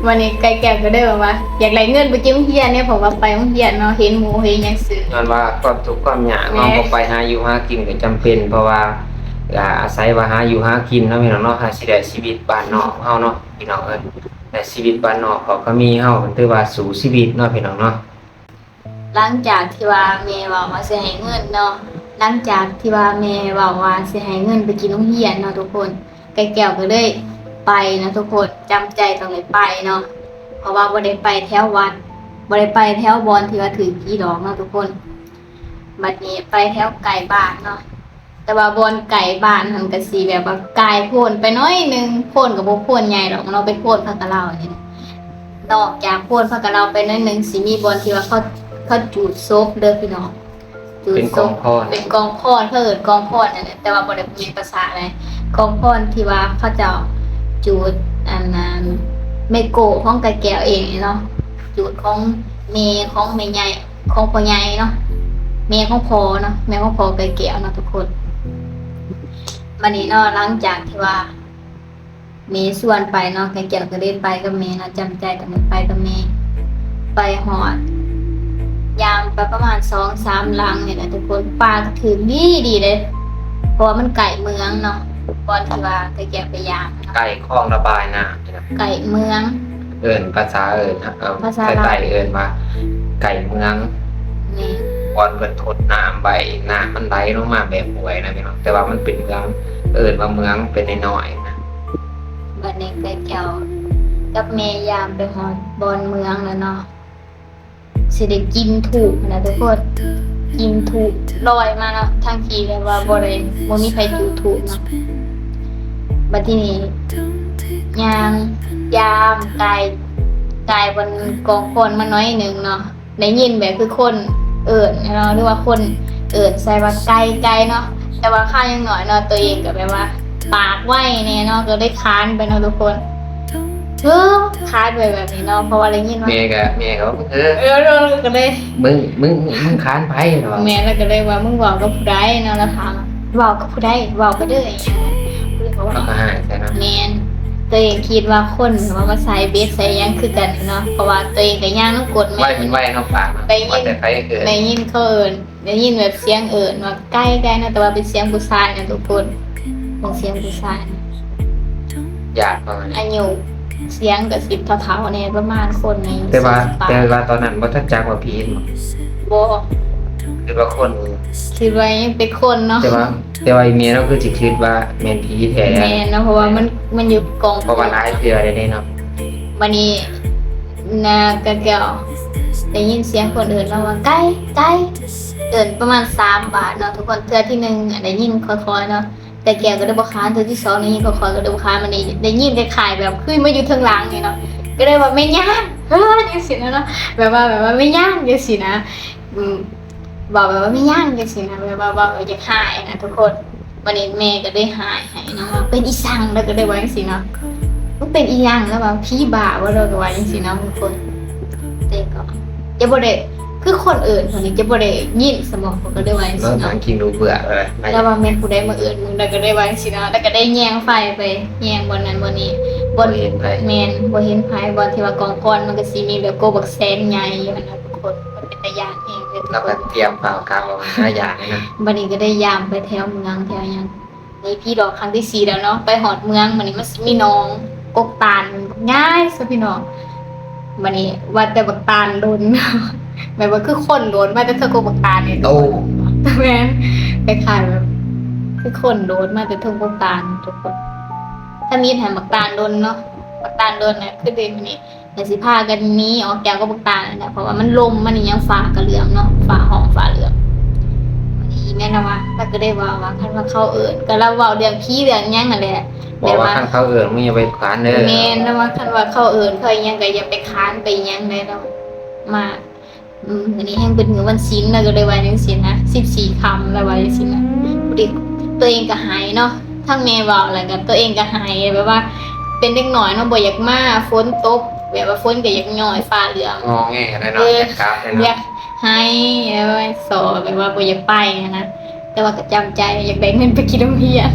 ບາດນີ້ໄກ່ແກ້ວກະເລີຍແບບວ່າ ຢາກໄດ້ເງິນໄປກິນໂຮງຮຽນເດ້ ເພາະວ່າໄປໂຮງຮຽນເນາະ ເຫັນໝູ່ເຫັນຫຍັງຊື່ ຍ້ອນວ່າຄວາມທຸກຄວາມຍາກເນາະ ແມ່ນ ບໍ່ໄປຫາຢູ່ຫາກິນກະຈຳເປັນ ເພາະວ່າ ກະອາໄສວ່າຫາຢູ່ຫາກິນເນາະພີ່ນ້ອງເນາະ ຫາຊິໄດ້ຊີວິດບ້ານນອກເຮົາເນາະ ພີ່ນ້ອງເອີຍ ແລະຊີວິດບ້ານນອກເຂົາກະມີເຮົາ ຖືວ່າສູ້ຊີວິດເນາະພີ່ນ້ອງເນາະ ຫຼັງຈາກທີ່ວ່າແມ່ເວົ້າວ່າຊິໃຫ້ເງິນເນາະ ຫຼັງຈາກທີ່ວ່າແມ່ເວົ້າວ່າຊິໃຫ້ເງິນໄປກິນໂຮງຮຽນເນາະທຸກຄົນ ໄກ່ແກ້ວກະເລີຍໄປເນາະທຸກຄົນ ຈຳໃຈຕ້ອງໄດ້ໄປເນາະ ເພາະວ່າບໍ່ໄດ້ໄປແຖວວັດ ບໍ່ໄດ້ໄປແຖວບ່ອນທີ່ວ່າຖືກຜີຫຼອກເນາະທຸກຄົນ ບາດນີ້ໄປແຖວໃກ້ບ້ານເນາະ ແຕ່ວ່າບ່ອນໃກ້ບ້ານຫັ້ນກະຊິແບບວ່າກາຍໂພນໄປໜ້ອຍໜຶ່ງ ໂພນກະບໍ່ໂພນໃຫຍ່ດອກເນາະ ເປັນໂພນຜັກກະເລົານີ້ ນອກຈາກໂພນຜັກກະເລົາໄປໜ້ອຍໜຶ່ງ ຊິມີບ່ອນທີ່ວ່າເຂົາ ເຂົາຈູດສົບເດີພີ່ນ້ອງ ຈູດສົບ ເປັນກອງຟອນ ເປັນກອງຟອນ ເຂົາເອີ້ນກອງຟອນນັ້ນແຫຼະ ແຕ່ວ່າບໍ່ໄດ້ແມ່ນພາສາໃດ ກອງຟອນທີ່ວ່າເຂົາເຈົ້າຈູດ ອັນນັ້ນ ແມ່ໂກ້ຂອງໄກ່ແກ້ວເອງນີ້ເນາະ ຈູດຂອງແມ່ຂອງແມ່ໃຫຍ່ ຂອງພໍ່ໃຫຍ່ເນາະ ແມ່ຂອງພໍ່ເນາະ ແມ່ຂອງພໍ່ໄກ່ແກ້ວເນາະທຸກຄົນ ບາດນີ້ເນາະ ຫຼັງຈາກທີ່ວ່າແມ່ຊວນໄປເນາະ ໄກ່ແກ້ວກະເລີຍໄປກັບແມ່ເນາະ ຈຳໃຈຕ້ອງໄດ້ໄປກັບແມ່ ໄປຮອດ ຢາມໄປປະມານສອງສາມຫຼັງນີ້ແຫຼະທຸກຄົນ ປ່າກະຖືກດີໆເດ້ ເພາະວ່າມັນໃກ້ເມືອງເນາະ ບ່ອນທີ່ວ່າໄກ່ແກ້ວໄປຢາມ ໃກ້ຄອງລະບາຍນ້ຳ ໃກ້ເມືອງ ເອີ້ນພາສາ ເອີ້ນ ເອີ ພາສາລາວ ໃຕ້ເອີ້ນວ່າໃກ້ເມືອງ ແມ່ນ ບ່ອນເພິ່ນທົດນ້ຳໄວ້ ນ້ຳມັນໄຫຼລົງມາແບບຫ້ວຍນະພີ່ນ້ອງ ແຕ່ວ່າມັນເປັນເມືອງ ເອີ້ນວ່າເມືອງເປັນນ້ອຍໆນະ ບາດນີ້ໄກ່ແກ້ວກັບແມ່ຢາມໄປຮອດບ່ອນເມືອງແລ້ວເນາະ ຊິໄດ້ກິ່ນທູບຫັ້ນນະທຸກຄົນ ກິ່ນທູບລອຍມາເນາະ ທັງທີ່ແບບວ່າບໍ່ໄດ້ ບໍ່ມີໃຜຈູດທູບເນາະ ບາດທີນີ້ຍ່າງຢາມກາຍ ກາຍບ່ອນກອງຟອນມາໜ້ອຍໜຶ່ງເນາະ ໄດ້ຍິນແບບຄືຄົນເອີ້ນເນາະ ຫຼືວ່າຄົນເອີ້ນໃສ່ວ່າ ໄກ່ ໄກ່ ເນາະ ແຕ່ວ່າຄາວຍັງນ້ອຍເນາະ ໂຕເອງກະແບບວ່າປາກໄວແດ່ເນາະ ກະເລີຍຄ້ານໄປເນາະທຸກຄົນ. ເອີ ຂາຍໄປແບບນີ້ເນາະ ເພາະວ່າໄດ້ຍິນວ່າ ແມ່ກະ ແມ່ກະວ່າ ເອີ ເອີ ເອີ ກະເລີຍ ມຶງ ມຶງ ມຶງຄ້ານໃຜເນາະ ແມ່ນ ລະກະເລີຍວ່າ ມຶງເວົ້າກັບຜູ້ໃດເນາະ ລະຖາມ ເວົ້າກັບຜູ້ໃດ ເວົ້າກັບເດີ ລະກະຮ້າຍໃສ່ເນາະ ແມ່ນ ໂຕເອງຄິດວ່າຄົນວ່າມາໃສ່ເບັດໃສ່ຫຍັງຄືກັນເນາະ ເພາະວ່າໂຕເອງກະຍ່າງນຳກົດ ໄວ ມັນໄວເນາະ ປາກເນາະ ໄດ້ຍິນ ໄດ້ຍິນເຂົາເອີ້ນ ໄດ້ຍິນແບບສຽງເອີ້ນວ່າ ໄກ່ ໄກ່ ເນາະ ແຕ່ວ່າເປັນສຽງຜູ້ຊາຍນະທຸກຄົນ ເປັນສຽງຜູ້ຊາຍ ຍາກປານໃດ ອາຍຸ ສຽງກະຊິເຖົ້າໆແດ່ ປະມານຄົນອາຍຸ ແຕ່ວ່າ ສີ່ສິບປາຍ ແຕ່ວ່າຕອນນັ້ນບໍ່ທັນຈັກວ່າຜີເນາະ ບໍ່ ຄິດວ່າຄົນ ຄິດວ່າຍັງເປັນຄົນເນາະ ແຕ່ວ່າ ແຕ່ວ່າອີ່ແມ່ລາວຄືຊິຄິດວ່າແມ່ນຜີແທ້ ແມ່ນເນາະ ເພາະວ່າມັນ ມັນຢູ່ກອງ ເພາະວ່າຫຼາຍເທື່ອແລ້ວເດເນາະ ບາດນີ້ ນາກະແກ້ວໄດ້ຍິນສຽງຄົນເອີ້ນມາວ່າ ໄກ່ ໄກ່ ເອີ້ນປະມານສາມບາດເນາະທຸກຄົນ ເທື່ອທີໜຶ່ງໄດ້ຍິນຄ່ອຍໆເນາະ ກະແກ້ວກະເລີຍບໍ່ຄ້ານ ເທື່ອທີສອງໄດ້ຍິນຄ່ອຍໆກະເລີຍບໍ່ຄ້ານ ບາດນີ້ໄດ້ຍິນຄ້າຍໆແບບຄືມາຢູ່ເທິງຫຼັງນີ້ເນາະ ກະເລີຍວ່າ ແມ່ຍ່າງ ເອີ ຈັ່ງຊີ້ນະເນາະ ແບບວ່າ ແບບວ່າ ແມ່ຍ່າງ ຈັ່ງຊີ້ນະ ອືມ ເວົ້າແບບວ່າ ແມ່ຍ່າງ ຈັ່ງຊີ້ນະ ແບບວ່າ ເວົ້າຢາກຮ້າຍນະທຸກຄົນ ບາດນີ້ແມ່ກະເລີຍຮ້າຍໃຫ້ເນາະ ເປັນອີ່ສັງ ລະກະເລີຍວ່າຈັ່ງຊີ້ເນາະ ມຶງເປັນອີ່ຫຍັງ ລະວ່າ ຜີບ້າບໍ່ ລະກະວ່າຈັ່ງຊີ້ເນາະທຸກຄົນ ແຕ່ກະ ຈະບໍ່ໄດ້ ຄືຄົນເອີ້ນເຂົານີ້ ຈະບໍ່ໄດ້ຍິນສະໝໍ ເຂົາກະເລີຍວ່າຈັ່ງຊີ້ເນາະ ລະວ່າແມ່ນຜູ້ໃດມາເອີ້ນມຶງ ລະກະເລີຍວ່າຈັ່ງຊີ້ເນາະ ລະກະໄດ້ແຍງໄຟໄປ ແຍງບ່ອນນັ້ນບ່ອນນີ້ ບ່ອນ ບໍ່ເຫັນໃຜ ແມ່ນ ບໍ່ເຫັນໃຜ ບ່ອນທີ່ວ່າກອງຟອນ ມັນກະຊິມີແບບກົກບັກແສນໃຫຍ່ຢູ່ຫັ້ນນະທຸກຄົນ ມັນເປັນຕາຢ້ານແຮງເລີຍ ລາວກໍຕຽມຟ້າວກັບອອກມາຫາຢາກເລີຍນະ. ບັດນີ້ກໍໄດ້ຍ່າງໄປແຖວເມືອງແຖວຫຍັງ ນີ້ຜີຫຼອກຄັ້ງທີສີ່ແລ້ວເນາະ. ໄປຮອດເມືອງ ບັດນີ້ມັນຊິມີໜອງກົກຕານໃຫຍ່ຊະພີ່ນ້ອງ. ບັດນີ້ວ່າແຕ່ບັກຕານຫຼົ່ນ ແບບວ່າຄືຄົນໂດດມາແຕ່ເທິງກົກບັກຕານນີ້. ໂອ້ ແມ່ນ ຄ້າຍໆແບບຄືຄົນໂດດມາແຕ່ເທິງກົກຕານທຸກຄົນ. ທຳອິດຫັ້ນບັກຕານຫຼົ່ນເນາະ ບັກຕານຫຼົ່ນນະ ຄືເດມື້ນີ້ ກໍຊິພາກັນໜີອອກຈາກກົກບັກຕານນັ້ນແຫຼະ ເພາະວ່າມັນລົມ ມັນອີ່ຫຍັງ ຟ້າກໍເຫຼືອງເນາະ ຟ້າຮ້ອງຟ້າເຫຼືອງ. ບັດນີ້ແມ່ນລາວວ່າ ລາວກໍໄດ້ເວົ້າວ່າ ຄັນວ່າເຂົາເອີ້ນ ກໍລາວເວົ້າເລື່ອງຜີເລື່ອງຫຍັງນັ້ນແຫຼະ ບອກວ່າ ແບບວ່າ ຄັນເຂົາເອີ້ນ ມຶງຢ່າໄປຂານເດີ. ແມ່ນ ລາວວ່າ ຄັນວ່າເຂົາເອີ້ນ ເຂົາອີ່ຫຍັງ ກໍຢ່າໄປຂານໄປອີ່ຫຍັງເລີຍເນາະ. ມາ ອືມ ມື້ນີ້ແຮ່ງເປັນມື້ວັນສິນ ລາວກໍເລີຍວ່າຈັ່ງຊີ້ນະ ສິບສີ່ຄ່ຳ ລາວວ່າຈັ່ງຊີ້ນະ. ພໍດີຕົວເອງກໍໄຫ້ເນາະ ທັງແມ່ເວົ້າ ແລ້ວກໍຕົວເອງກໍໄຫ້ ແບບວ່າເປັນເດັກນ້ອຍເນາະ ບໍ່ຢາກມາ ຝົນຕົກ ແບບວ່າຝົນກໍຢາກຍ້ອຍ ຟ້າເຫຼືອງ ງໍແງແລ້ວເນາະ. ເອີ ຢາກກັບແລ້ວເນາະ ຢາກໄຫ້ແບບວ່າ ສໍ ແບບວ່າບໍ່ຢາກໄປຫັ້ນນະ ແຕ່ວ່າກໍຈຳໃຈ ຢາກໄດ້ເງິນໄປກິນໂຮງຮຽນ.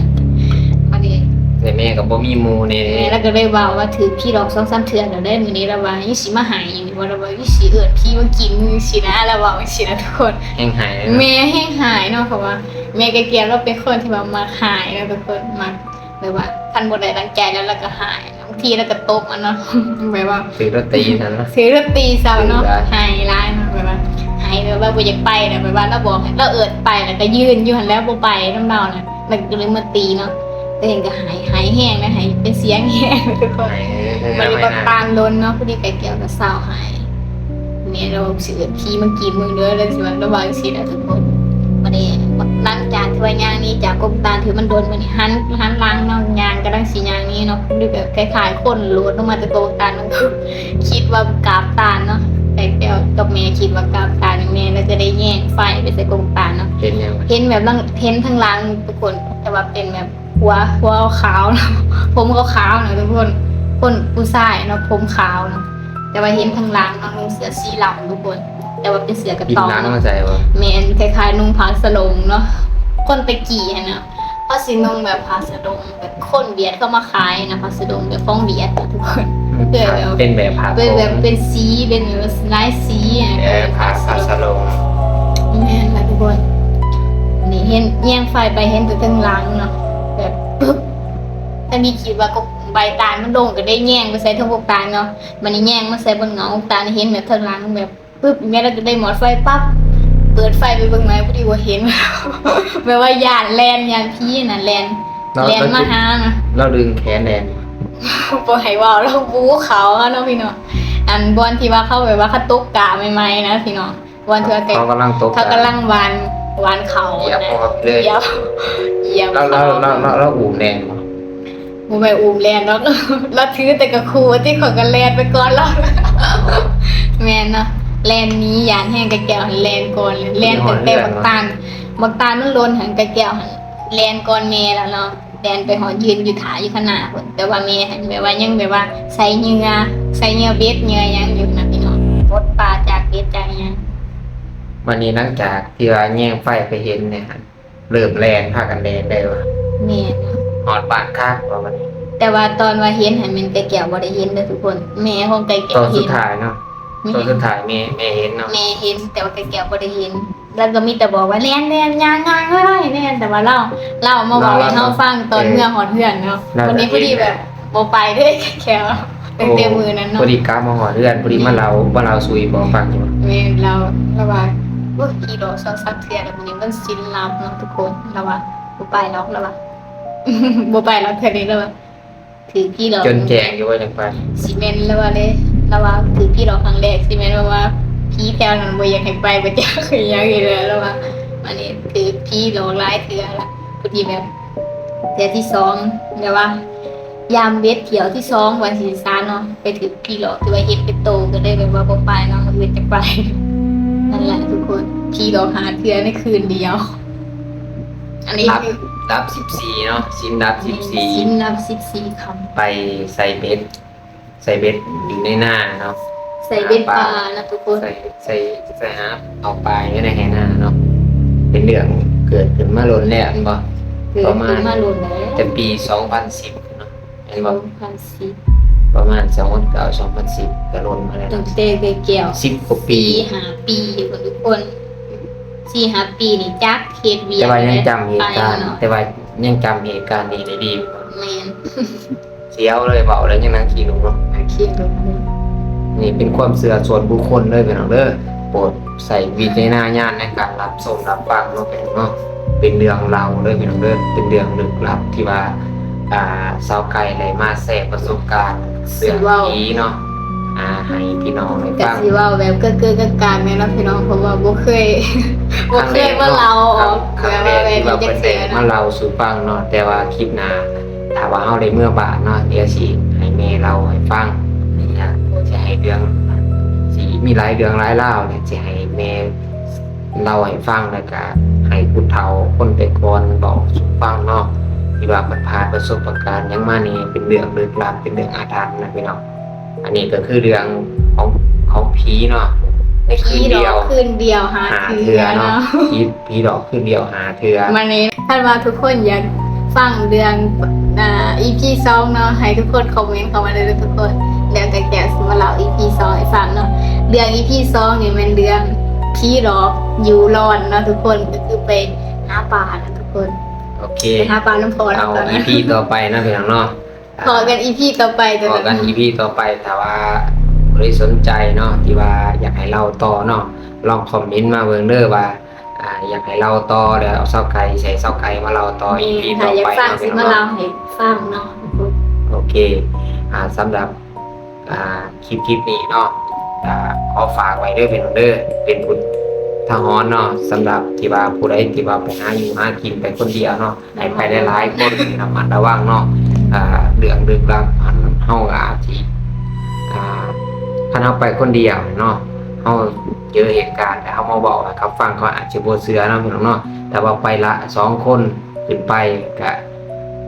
ບັດນີ້ ແຕ່ແມ່ກໍບໍ່ມີໝູ່ແດ່ ແມ່ລາວກໍເລີຍເວົ້າວ່າ ຖືກຜີຫຼອກສອງສາມເທື່ອແລ້ວເດ້ ມື້ນີ້ລາວວ່າ ຍັງຊິມາໄຫ້ຢູ່ບໍ່ ລາວວ່າ ຍັງຊິເອີ້ນຜີມາກິນຈັ່ງຊີ້ນະ ລາວເວົ້າຈັ່ງຊີ້ນະທຸກຄົນ. ແຮ່ງໄຫ້ເນາະ ແມ່ແຮ່ງໄຫ້ເນາະ ເພາະວ່າແມ່ກະກຽມລາວເປັນຄົນທີ່ວ່າມັກໄຫ້ເນາະທຸກຄົນ ມັກ ແບບວ່າຄັນບໍ່ໄດ້ດັ່ງໃຈແລ້ວ ລາວກໍໄຫ້ ບາງທີລາວກໍຕົບເອົາເນາະ ແບບວ່າຖືກລາວຕີຊັ້ນເນາະ ຖືກລາວຕີຊ້ຳເນາະ ໄຫ້ຫຼາຍເນາະ ແບບວ່າໄຫ້ແບບວ່າບໍ່ຢາກໄປນະ ແບບວ່າລາວບອກ ລາວເອີ້ນໄປ ແລ້ວກໍຢືນຢູ່ຫັ້ນແຫຼະ ບໍ່ໄປນຳລາວນະ ລາວກໍເລີຍມາຕີເນາະ. ຕົວເອງກໍໄຫ້ ໄຫ້ແຮງນະ ໄຫ້ເປັນສຽງແຮງທຸກຄົນ. ບັດນີ້ບັກຕານຫຼົ່ນເນາະ ພໍດີໄກ່ແກ້ວກໍເຊົາໄຫ້ ແມ່ລາວຊິເອີ້ນຜີມາກິນເບິ່ງເດີ ລາວຊິວ່າ ລາວວ່າຈັ່ງຊີ້ນະທຸກຄົນ. ບັດນີ້ຫຼັງຈາກທີ່ວ່າຍ່າງໜີຈາກກົກຕານທີ່ມັນດົນ ບັດນີ້ຫັນ ຫັນຫຼັງເນາະ ຍ່າງກຳລັງຊິຍ່າງໜີເນາະ ຄືແບບຄ້າຍໆຄົນໂດດລົງມາແຕ່ກົກຕານ ມັນກໍຄິດວ່າກາບຕານເນາະ ແຕ່ແກ້ວກັບແມ່ຄິດວ່າກາບຕານ ແມ່ລະກໍໄດ້ແຍງໄຟໄປໃສ່ກົກຕານເນາະ. ເຫັນຫຍັງ? ເຫັນແບບ ເຫັນທາງຫຼັງທຸກຄົນ ແຕ່ວ່າເປັນແບບ ຫົວ ຫົວຂາວ ຜົມຂາວໆນະທຸກຄົນ ຄົນ ຜູ້ຊາຍເນາະ ຜົມຂາວເນາະ ແຕ່ວ່າເຫັນທາງຫຼັງເນາະ ນຸ່ງເສື້ອສີດຳທຸກຄົນ ແຕ່ວ່າເປັນເສື້ອກະຕ່ອມເນາະ. ແມ່ນ ຄ້າຍໆນຸ່ງຜ້າສະໂຫຼງເນາະ ຄົນແຕ່ກີ້ຫັ້ນນະ ເຂົາຊິນຸ່ງແບບຜ້າສະໂຫຼງ ແບບຄົນຫວຽດເຂົາມາຂາຍນະ ຜ້າສະໂຫຼງແບບຂອງຫວຽດນະທຸກຄົນ ເປັນແບບ ເປັນແບບຜ້າ ເປັນແບບ ເປັນສີ ເປັນແບບຫຼາຍສີ ເອີ ຜ້າ ຜ້າສະໂຫຼງ. ແມ່ນລະທຸກຄົນ ນີ້ເຫັນແຍງໄຟໄປເຫັນແຕ່ເທິງຫຼັງເນາະ ແບບປຶບ ຖ້າມີຄິດວ່າກໍໃບຕານມັນລົງ ກໍໄດ້ແຍງໄປໃສ່ເທິງກົກຕານເນາະ ບັດນີ້ແຍງມາໃສ່ບົນເຫງົາກົກຕານ ເຫັນແບບເທິງຫຼັງແບບປຶບ ແມ່ລະກໍໄດ້ໝອດໄຟປັບ ເປີດໄຟໄປເບິ່ງໃໝ່ ພໍດີບໍ່ເຫັນ ແບບວ່າຢ້ານແລ່ນ ຢ້ານຜີຫັ້ນນະ ແລ່ນ ແລ່ນມາຫານະ ລາວດຶງແຂນແລ່ນ ບໍ່ໃຫ້ເວົ້າ ລາວບູເຂົາເນາະພີ່ນ້ອງ ອັນບ່ອນທີ່ວ່າເຂົາແບບວ່າເຂົາຕົກກ້າໃໝ່ໆນະພີ່ນ້ອງ ບ່ອນທີ່ວ່າ ເຂົາກຳລັງຕົກ ເຂົາກຳລັງຫວ່ານ ຫວ່ານເຂົ້າ ຢຽບ ນະ ເຂົາເລີຍ ຢຽບ ຢຽບ ລາວ ລາວ ລາວ ລາວອຸ້ມແລ່ນບໍ່? ບໍ່ແມ່ນອຸ້ມແລ່ນດອກ ລາວຖືແຕ່ກະຄູດ ຕິຂ້ອຍກໍແລ່ນໄປກ່ອນລາວ ແມ່ນເນາະ ແລ່ນໜີ ຢ້ານແຮງ ກະແກ້ວຫັ້ນແລ່ນກ່ອນ ແລ່ນຕັ້ງແຕ່ບັກຕານ ບັກຕານມັນຫຼົ່ນຫັ້ນ ກະແກ້ວຫັ້ນແລ່ນກ່ອນແມ່ແລ້ວເນາະ ແລ່ນໄປຮອດ ຢືນຢູ່ຖ້າຢູ່ຂ້າງໜ້າພຸ້ນ ແຕ່ວ່າແມ່ຫັ້ນແບບວ່າຍັງແບບວ່າໃສ່ເຫຍື່ອ ໃສ່ເຫຍື່ອເບັດເຫຍື່ອຫຍັງຢູ່ນະພີ່ນ້ອງ ປົດປາຈາກເບັດຈາກຫຍັງ. ບັດນີ້ຫຼັງຈາກທີ່ວ່າແຍງໄຟໄປເຫັນແລ້ວຫັ້ນ ເລີ່ມແລ່ນ ພາກັນແລ່ນເລີຍວ່າ ແມ່ນ ຮອດບ້ານຄັກວ່າບັດນີ້ ແຕ່ວ່າຕອນວ່າເຫັນຫັ້ນແມ່ນກະແກ້ວບໍ່ໄດ້ເຫັນເດີທຸກຄົນ ແມ່ຂອງກະແກ້ວເຫັນ ຕອນສຸດທ້າຍເນາະ ແມ່ນ ຕອນສຸດທ້າຍແມ່ ແມ່ເຫັນເນາະ ແມ່ເຫັນ ແຕ່ວ່າກະແກ້ວບໍ່ໄດ້ເຫັນ ລາວກໍມີແຕ່ບອກວ່າ ແລ່ນ ແລ່ນ ຍ່າງ ຍ່າງ ໄວໆ ແລ່ນ ແຕ່ວ່າລາວ ລາວມາເວົ້າໃຫ້ເຮົາຟັງຕອນເມືອຮອດເຮືອນເນາະ ລາວ ວັນນີ້ພໍດີແບບບໍ່ໄປເດ້ແກ້ວ ຕັ້ງແຕ່ມື້ນັ້ນເນາະ ພໍດີກັບມາຮອດເຮືອນ ພໍດີມາເລົ່າ ມາເລົ່າສູ່ອີ່ພໍ່ຟັງຢູ່ ແມ່ນ ລາວ ລາວວ່າ ໂອ້ຍ ຜີຫຼອກສອງສາມເທື່ອແລ້ວ ມື້ນີ້ມັນສິນຫຼັບເນາະທຸກຄົນ ລາວວ່າ ບໍ່ໄປດອກ ລາວວ່າ ບໍ່ໄປດອກເທື່ອນີ້ ລາວວ່າ ຖືກຜີຫຼອກ ຈົນແຈ້ງຢູ່ວ່າຈັ່ງປານ ຊິແມ່ນລະວ່າເດ້ ລະວ່າຖືກຜີຫຼອກຄັ້ງແລກ ຊິແມ່ນວ່າ ວ່າຜີແຖວນັ້ນບໍ່ຢາກໃຫ້ໄປ ບໍ່ຈັກອີ່ຫຍັງອີກແລ້ວ ລະວ່າ ອັນນີ້ຖືກຜີຫຼອກຫຼາຍເທື່ອລະ ຜູ້ທີ່ແບບ ເທື່ອທີສອງ ແບບວ່າ ຍາມເບັດຖ້ຽວທີສອງ ວ່າຊີ້ຊະເນາະ ໄປຖືກຜີຫຼອກ ຖືວ່າເຫັນເປັນໂຕ ກໍເລີຍແບບວ່າບໍ່ໄປເນາະ ມື້ອື່ນຈະໄປ ນັ້ນແຫຼະທຸກຄົນ ຜີຫຼອກຫ້າເທື່ອໃນຄືນດຽວ. ອັນນີ້ຄືດັບສິບສີ່ເນາະ ສິນດັບສິບສີ່ ສິນດັບສິບສີ່ຄ່ຳ ໄປໃສ່ເບັດ ໃສ່ເບັດຢູ່ໃນນາເນາະ ໃສ່ເບັດປານະທຸກຄົນ ໃສ່ ໃສ່ ໃສ່ຫາເອົາປາຢູ່ໃນໄຮ່ນາເນາະ ເປັນເລື່ອງເກີດຂຶ້ນມາດົນແລ້ວແມ່ນບໍ່? ປະມານ ແຕ່ປີສອງພັນສິບເນາະ ແມ່ນບໍ່? ສອງພັນສິບ ປະມານສອງພັນເກົ້າ ສອງພັນສິບ ກໍດົນມາແລ້ວ ຕັ້ງແຕ່ແກ່ວ ສິບກວ່າປີ ສີ່ຫ້າປີພຸ້ນທຸກຄົນ ສີ່ຫ້າປີນີ້ຈັກເຮັດວຽກ ແຕ່ວ່າຍັງຈຳເຫດການ ແຕ່ວ່າຍັງຈຳເຫດການນີ້ໄດ້ດີ. ແມ່ນ. ສຽວເລີຍ ເວົ້າແລ້ວຍັງໜັງຂີ້ລຸກເນາະ. ໜັງຂີ້ລຸກເລີຍ. ນີ້ເປັນຄວາມເຊື່ອສ່ວນບຸກຄົນເລີຍພີ່ນ້ອງເດີ. ໂປດໃຊ້ວິຈາລະນະຍານໃນການຮັບຊົມຮັບຟັງເນາະພີ່ນ້ອງເນາະ. ເປັນເລື່ອງເລົ່າເລີຍພີ່ນ້ອງເດີ. ເປັນເລື່ອງລຶກລັບທີ່ວ່າ ອ່າ ຊາວໄກ່ໄດ້ມາແຊປະສົບການເລື່ອງຜີເນາະ ອ່າ ໃຫ້ພີ່ນ້ອງໄດ້ຟັງ. ກະຊິເວົ້າແບບເກີກໆກາງໆແດ່ເນາະພີ່ນ້ອງ ເພາະວ່າບໍ່ເຄີຍ ບໍ່ເຄີຍມາເລົ່າອອກ ຄັ້ງແລກເນາະ ຄັ້ງແລກທີ່ວ່າເພິ່ນໄດ້ມາເລົ່າສູ່ຟັງເນາະ. ແຕ່ວ່າຄລິບໜ້າ ຖ້າວ່າເຮົາໄດ້ເມືອບ້ານເນາະ ດຽວຊິໃຫ້ແມ່ເລົ່າໃຫ້ຟັງ ຊິໃຫ້ເລື່ອງ ຊິມີຫຼາຍເລື່ອງຫຼາຍລາວ ຊິໃຫ້ແມ່ເລົ່າໃຫ້ຟັງ ແລ້ວກະໃຫ້ຜູ້ເຖົ້າຄົນແຕ່ກ່ອນເວົ້າສູ່ຟັງເນາະ ທີ່ວ່າເພິ່ນຜ່ານປະສົບປະການຫຍັງມາແດ່ ເປັນເລື່ອງລຶກລັບ ເປັນເລື່ອງອາຖັນນະພີ່ນ້ອງ. ອັນນີ້ກໍຄືເລື່ອງຂອງ ຂອງຜີເນາະ ໃນຄືນດຽວ ຄືນດຽວຫ້າເທື່ອເນາະ ຜີ ຜີຫຼອກຄືນດຽວຫ້າເທື່ອ. ມານີ້ ຄັນວ່າທຸກຄົນຢາກຟັງເລື່ອງ ອ່າ ອີພີສອງເນາະ ໃຫ້ທຸກຄົນຄອມເມັນເຂົ້າມາເດີທຸກຄົນ ແລ້ວແຕ່ແກ້ວຊິມາເລົ່າອີພີສອງໃຫ້ຟັງເນາະ. ເລື່ອງອີພີສອງນີ້ແມ່ນເລື່ອງຜີຫຼອກຢູ່ລອນເນາະທຸກຄົນ ກໍຄືໄປຫາປາເນາະທຸກຄົນ. ໂອເຄ ໄປຫາປານຳພໍ່ນຳ ເອົາ ອີພີຕໍ່ໄປເນາະພີ່ນ້ອງເນາະ. ພໍ້ກັນອີພີຕໍ່ໄປ ພໍ້ກັນອີພີຕໍ່ໄປ. ຖ້າວ່າຜູ້ໃດສົນໃຈເນາະ ທີ່ວ່າຢາກໃຫ້ເລົ່າຕໍ່ເນາະ ລອງຄອມເມັນມາເບິ່ງເດີວ່າ ອ່າ ຢາກໃຫ້ເລົ່າຕໍ່ ແລ້ວຊາວໄກ່ ໃຫ້ຊາວໄກ່ມາເລົ່າຕໍ່ ແມ່ນ ອີພີຕໍ່ໄປເນາະ ຢາກຟັງ ຊິມາເລົ່າໃຫ້ຟັງເນາະ. ໂອເຄ ອ່າ ສຳລັບ ອ່າ ຄລິບ ຄລິບນີ້ເນາະ ອ່າ ຂໍຝາກໄວ້ເດີພີ່ນ້ອງເດີ ເປັນອຸທາຫອນເນາະ ສຳລັບທີ່ວ່າຜູ້ໃດທີ່ວ່າໄປຫາຢູ່ຫາກິນໄປຄົນດຽວເນາະ ໃຫ້ໄປຫຼາຍໆຄົນ ລະມັດລະວັງເນາະ. ອ່າ ເລື່ອງລຶກລັບ ອັນ ເຮົາກໍອາດຊິ ອ່າ ຄັນເຮົາໄປຄົນດຽວເນາະ ເຮົາເຈີເຫດການ ແລ້ວເຮົາມາເວົ້າໃຫ້ເຂົາຟັງ ເຂົາອາດຊິບໍ່ເຊື່ອເນາະພີ່ນ້ອງເນາະ. ແຕ່ວ່າໄປລະສອງຄົນຂຶ້ນໄປ ກະ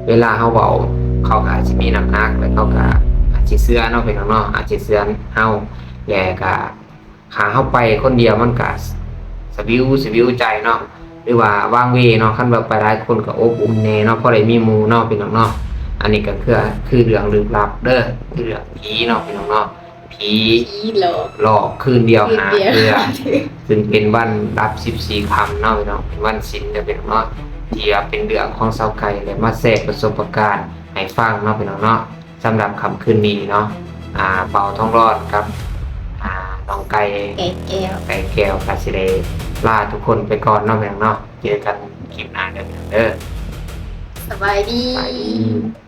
ເວລາເຮົາເວົ້າ ເຂົາກໍອາດຊິມີນ້ຳໜັກ ແລ້ວເຂົາກໍອາດຊິເຊື່ອເນາະພີ່ນ້ອງເນາະ ອາດຊິເຊື່ອເຮົາ. ແລ້ວກະ ຖ້າເຮົາໄປຄົນດຽວມັນກະສະຫວິວ ສະຫວິວໃຈເນາະ ຫຼືວ່າຫວ່າງເວເນາະ. ຄັນວ່າໄປຫຼາຍຄົນກະອົບອຸ່ນແດ່ເນາະ ພໍໄດ້ມີໝູ່ເນາະພີ່ນ້ອງເນາະ. ອັນນີ້ກະຄື ຄືເລື່ອງລຶກລັບເດີ ຄືເລື່ອງຜີເນາະພີ່ນ້ອງເນາະ. ຜີ ຜີຫຼອກ ຫຼອກຄືນດຽວຫ້າເທື່ອ ຄືນດຽວຫ້າເທື່ອ ຊຶ່ງເປັນວັນດັບສິບສີ່ຄ່ຳເນາະພີ່ນ້ອງ ເປັນວັນສິນເດີພີ່ນ້ອງເນາະ. ທີ່ວ່າເປັນເລື່ອງຂອງຊາວໄກ່ ແລະ ມາແຊປະສົບປະການໃຫ້ຟັງເນາະພີ່ນ້ອງເນາະ. ສຳລັບຄ່ຳຄືນນີ້ເນາະ ອ່າ ບ່າວທອງລອນກັບ ອ່າ ນ້ອງໄກ່ ໄກ່ແກ້ວ ໄກ່ແກ້ວ ກໍຊິໄດ້ລາທຸກຄົນໄປກ່ອນເນາະແມ່ນເນາະ. ເຈີກັນຄລິບໜ້າເດີ ເດີ. ສະບາຍດີ ສະບາຍດີ.